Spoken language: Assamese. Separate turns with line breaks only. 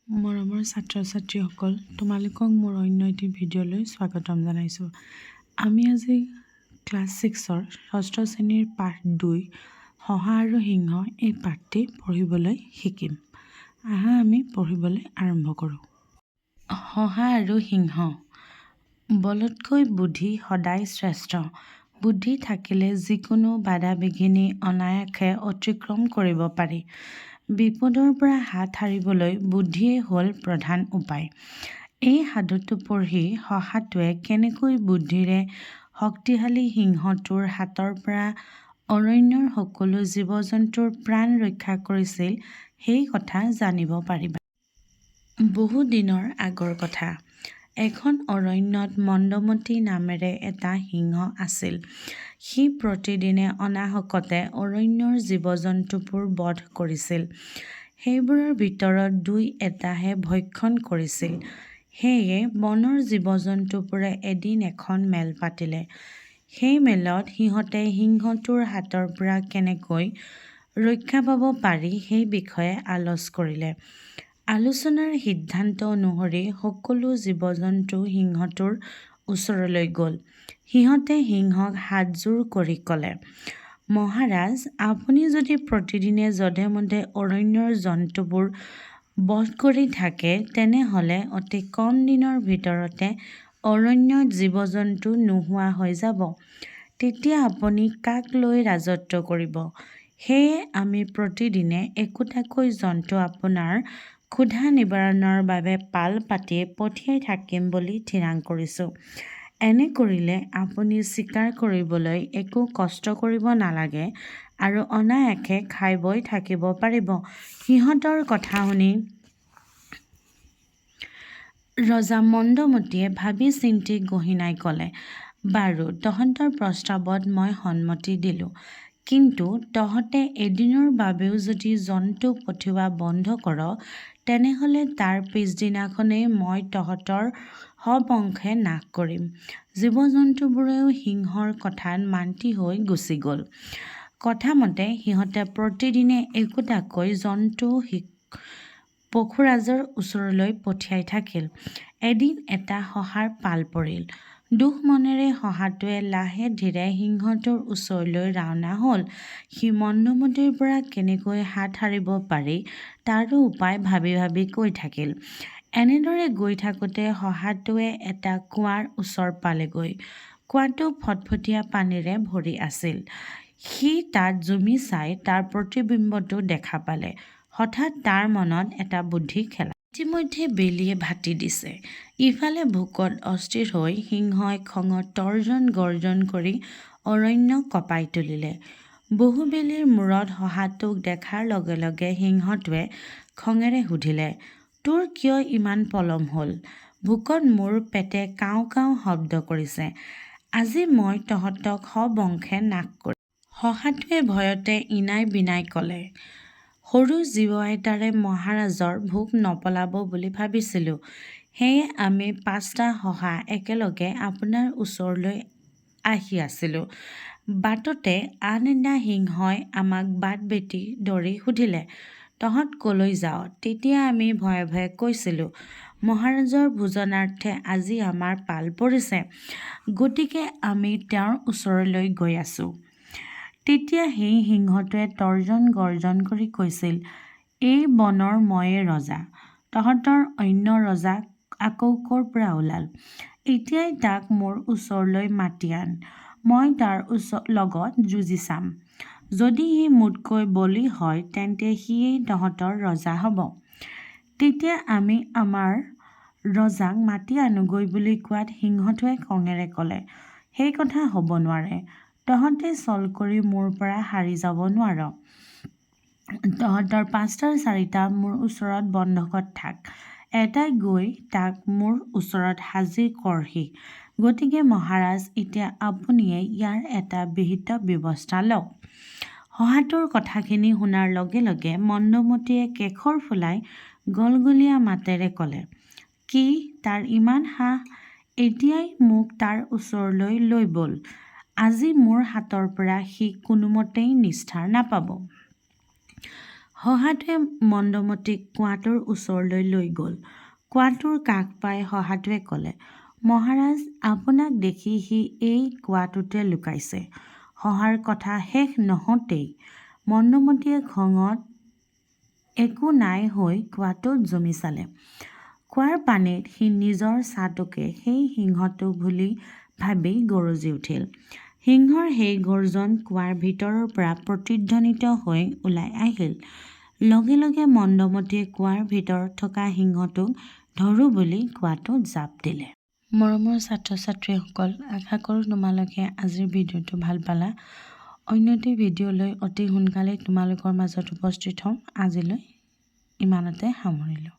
মৰমৰ ছাত্ৰ ছাত্ৰীসকল, তোমালোকক মোৰ অন্য এটি ভিডিঅ'লৈ স্বাগতম জনাইছোঁ। আমি আজি ক্লাছ ছিক্সৰ ষষ্ঠ শ্ৰেণীৰ পাঠ 2, শহা আৰু সিংহ, এই পাঠটি পঢ়িবলৈ শিকিম। আহা, আমি পঢ়িবলৈ আৰম্ভ কৰোঁ। শহা আৰু সিংহ। বলতকৈ বুদ্ধি সদায় শ্ৰেষ্ঠ। বুদ্ধি থাকিলে যিকোনো বাধা বিঘিনি অনায়াসে অতিক্ৰম কৰিব পাৰি। বিপদৰ পৰা হাত সাৰিবলৈ বুদ্ধিয়েই হ'ল প্ৰধান উপায়। এই সাধুটো পঢ়ি শহাটোৱে কেনেকৈ বুদ্ধিৰে শক্তিশালী সিংহটোৰ হাতৰ পৰা অৰণ্যৰ সকলো জীৱ-জন্তুৰ প্ৰাণ ৰক্ষা কৰিছিল, সেই কথা জানিব পাৰিবা। বহু দিনৰ আগৰ কথা। এখন অৰণ্যত মন্দমতী নামেৰে এটা সিংহ আছিল। সি প্ৰতিদিনে অনাহকতে অৰণ্যৰ জীৱ-জন্তুবোৰ বধ কৰিছিল। সেইবোৰৰ ভিতৰত দুই এটাহে ভক্ষণ কৰিছিল। সেয়ে বনৰ জীৱ-জন্তুবোৰে এদিন এখন মেল পাতিলে। সেই মেলত সিহঁতে সিংহটোৰ হাতৰ পৰা কেনেকৈ ৰক্ষা পাব পাৰি, সেই বিষয়ে আলচ কৰিলে। আলোচনাৰ সিদ্ধান্ত অনুসৰি সকলো জীৱ-জন্তু সিংহটোৰ ওচৰলৈ গ'ল। সিহঁতে সিংহক হাতযোৰ কৰি ক'লে, "মহাৰাজ, আপুনি যদি প্ৰতিদিনে জধে-মধে অৰণ্যৰ জন্তুবোৰ বধ কৰি থাকে, তেনেহ'লে অতি কম দিনৰ ভিতৰতে অৰণ্যত জীৱ-জন্তু নোহোৱা হৈ যাব। তেতিয়া আপুনি কাক লৈ ৰাজত্ব কৰিব? সেয়ে আমি প্ৰতিদিনে একোটাকৈ জন্তু আপোনাৰ ক্ষুধা নিবাৰণৰ বাবে পাল পাতি পঠিয়াই থাকিম বুলি থিৰাং কৰিছোঁ। এনে কৰিলে আপুনি চিকাৰ কৰিবলৈ একো কষ্ট কৰিব নালাগে আৰু অনায়াসে খাই-বৈ থাকিব পাৰিব। "সিহঁতৰ কথা শুনি ৰজা মন্দমতীয়ে ভাবি-চিন্তি গহীনাই ক'লে, "বাৰু, তহঁতৰ প্ৰস্তাৱত মই সন্মতি দিলোঁ। কিন্তু তহঁতে এদিনৰ বাবেও যদি জন্তু পঠিওৱা বন্ধ কৰ, তেনেহ'লে তাৰ পিছদিনাখনেই মই তহঁতৰ সবংশে নাশ কৰিম। "জীৱ-জন্তুবোৰেও সিংহৰ কথাত মান্তি হৈ গুচি গ'ল। কথামতে সিহঁতে প্ৰতিদিনে একোটাকৈ জন্তু পশুৰাজৰ ওচৰলৈ পঠিয়াই থাকিল। এদিন এটা শহাৰ পাল পৰিল। দুখ মনেৰে শহাটোৱে লাহে ধীৰে সিংহটোৰ ওচৰলৈ ৰাওনা হ'ল। সি মন্দমতীৰ পৰা কেনেকৈ হাত সাৰিব পাৰি, তাৰো উপায় ভাবি ভাবি গৈ থাকিল। এনেদৰে গৈ থাকোঁতে শহাটোৱে এটা কুঁৱাৰ ওচৰ পালেগৈ। কুঁৱাটো ফটফটীয়া পানীৰে ভৰি আছিল। সি তাত জুমি চাই তাৰ প্ৰতিবিম্বটো দেখা পালে। হঠাৎ তাৰ মনত এটা বুদ্ধি খেলালে। ইতিমধ্যে বেলিয়ে ভাটি দিছে। ইফালে ভোকত অস্থিৰ হৈ সিংহই খঙত তৰ্জন গৰ্জন কৰি অৰণ্য কঁপাই তুলিলে। বহুবেলিৰ মূৰত শহাটোক দেখাৰ লগে লগে সিংহটোৱে খঙেৰে সুধিলে, "তোৰ কিয় ইমান পলম হ'ল? ভোকত মোৰ পেটে কাঁও কাঁও শব্দ কৰিছে। আজি মই তহঁতক সবংশে নাশ কৰিম। "শহাটোৱে ভয়তে ইনাই বিনাই ক'লে, "সৰু জীৱ এটাৰে মহাৰাজৰ ভোক নপলাব বুলি ভাবিছিলোঁ। সেয়ে আমি পাঁচটা শহা একেলগে আপোনাৰ ওচৰলৈ আহি আছিলোঁ। বাটতে আন এটা সিংহই আমাক বাট ভেটি ধৰি সুধিলে, 'তহঁত ক'লৈ যাৱ?' তেতিয়া আমি ভয়ে ভয়ে কৈছিলোঁ, 'মহাৰাজৰ ভোজনাৰ্থে আজি আমাৰ পাল পৰিছে, গতিকে আমি তেওঁৰ ওচৰলৈ গৈ আছোঁ।' তেতিয়া সেই সিংহটোৱে তৰ্জন গৰ্জন কৰি কৈছিল, 'এই বনৰ ময়েই ৰজা। তহঁতৰ অন্য ৰজা আকৌ ক'ৰ পৰা ওলাল? এতিয়াই তাক মোৰ ওচৰলৈ মাতি আন। মই তাৰ লগত যুঁজি চাম। যদি সি মোতকৈ বলী হয়, তেন্তে সিয়েই তহঁতৰ ৰজা হ'ব। তেতিয়া আমি আমাৰ ৰজাক মাতি আনোগৈ' বুলি কোৱাত সিংহটোৱে খঙেৰে ক'লে, 'সেই কথা হ'ব নোৱাৰে। তহঁতে ছল কৰি মোৰ পৰা সাৰি যাব নোৱাৰ। তহঁতৰ পাঁচটাৰ চাৰিটা মোৰ ওচৰত বন্ধকত থাক। এটাই গৈ তাক মোৰ ওচৰত হাজিৰ কৰহি। গতিকে মহাৰাজ, এতিয়া আপুনিয়েই ইয়াৰ এটা বিহিত ব্যৱস্থা লওক। "শহাটোৰ কথাখিনি শুনাৰ লগে লগে মন্দমতীয়ে কেশৰ ফুলাই গলগলীয়া মাতেৰে ক'লে, "কি, তাৰ ইমান সাহ! এতিয়াই মোক তাৰ ওচৰলৈ লৈ ব'ল। আজি মোৰ হাতৰ পৰা সি কোনোমতেই নিস্তাৰ নাপাব। শহাটোৱে মন্দমতীক কুঁৱাটোৰ ওচৰলৈ লৈ গ'ল। কুঁৱাটোৰ কাষ পাই শহাটোৱে ক'লে, "মহাৰাজ, আপোনাক দেখি সি এই কুঁৱাটোতে লুকাইছে।" শহাৰ কথা শেষ নহওঁতেই মন্দমতীয়ে খঙত একো নাই হৈ কুঁৱাটোত জুমি চালে। কুঁৱাৰ পানীত সি নিজৰ ছাঁটোকে সেই সিংহটো বুলি ভাবি গৰজি উঠিল। সিংহৰ সেই গৰ্জন কুঁৱাৰ ভিতৰৰ পৰা প্ৰতিধ্বনিত হৈ ওলাই আহিল। লগে লগে মন্দমতীয়ে কুঁৱাৰ ভিতৰত থকা সিংহটোক ধৰোঁ বুলি কুঁৱাটোত জাঁপ দিলে। মৰমৰ ছাত্ৰ ছাত্ৰীসকল, আশা কৰোঁ তোমালোকে আজিৰ ভিডিঅ'টো ভাল পালা। অন্য এটি ভিডিঅ'লৈ অতি সোনকালেই তোমালোকৰ মাজত উপস্থিত হ'ম। আজিলৈ ইমানতে সামৰিলোঁ।